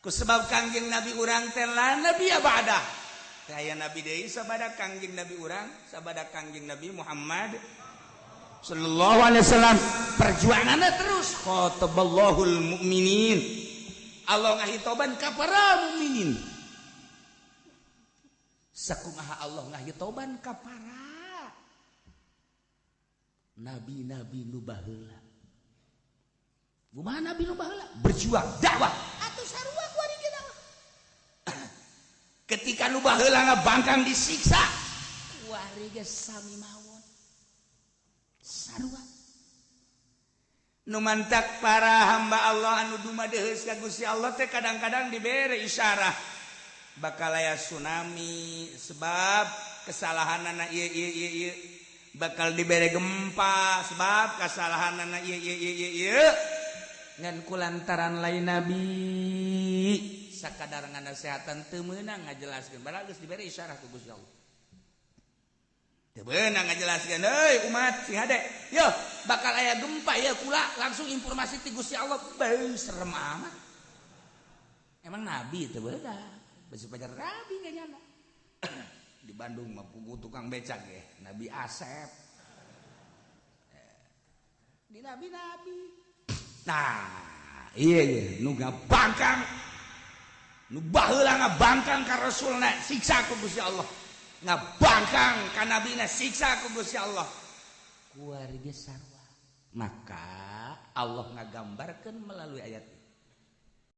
Ku sebab Kangjeng Nabi urang teh la nabi ya ba'da. Teh aya nabi deui sabada Kangjeng Nabi urang, sabada Kangjeng Nabi Muhammad sallallahu alaihi wasallam. Perjuanganna terus khataballahul mukminin. Allah ngahitoban ka para mukminin. Sakumaha Allah ngahitoban ka para nabi-nabi nu baheula. Kumaha nabi nu baheula? Berjuang dakwah. Atuh sarua kuari ge dakwah. Ketika nu baheula ngabangkang disiksa, kuari ge sami mawon. Sarua. Nu mantak para hamba Allah anu dumadeheus ka Gusti Allah teh kadang-kadang dibere isyarah bakal aya tsunami sebab kesalahanana ieu ieu ieu ieu, bakal dibere gempa sebab kesalahanana ieu ieu ieu ieu ieu. Ngan kulantaran lain nabi sakadar nganasehatan teu meunang ngajelaskeun, padahal geus dibere isyarah ku Gusti Allah. Teu meunang ngajelaskeun, "Heuy umat, sing hade yo, bakal aya gempa ya." Kula langsung informasi ti Gusti Allah, beuh, serem amat. Emang nabi teu beunang besi pajar nabi kayaknya. Di Bandung mah pugu tukang becak ya Nabi Asep di nabi-nabi. Nah, iya iya, nu ngabangkang, nu baheula ngabangkang ka Rasulna, siksa ku Gusti Allah. Ngabangkang ka nabina, siksa ku Gusti Allah. Kuari ge sarua. Maka Allah ngagambarkeun melalui ayat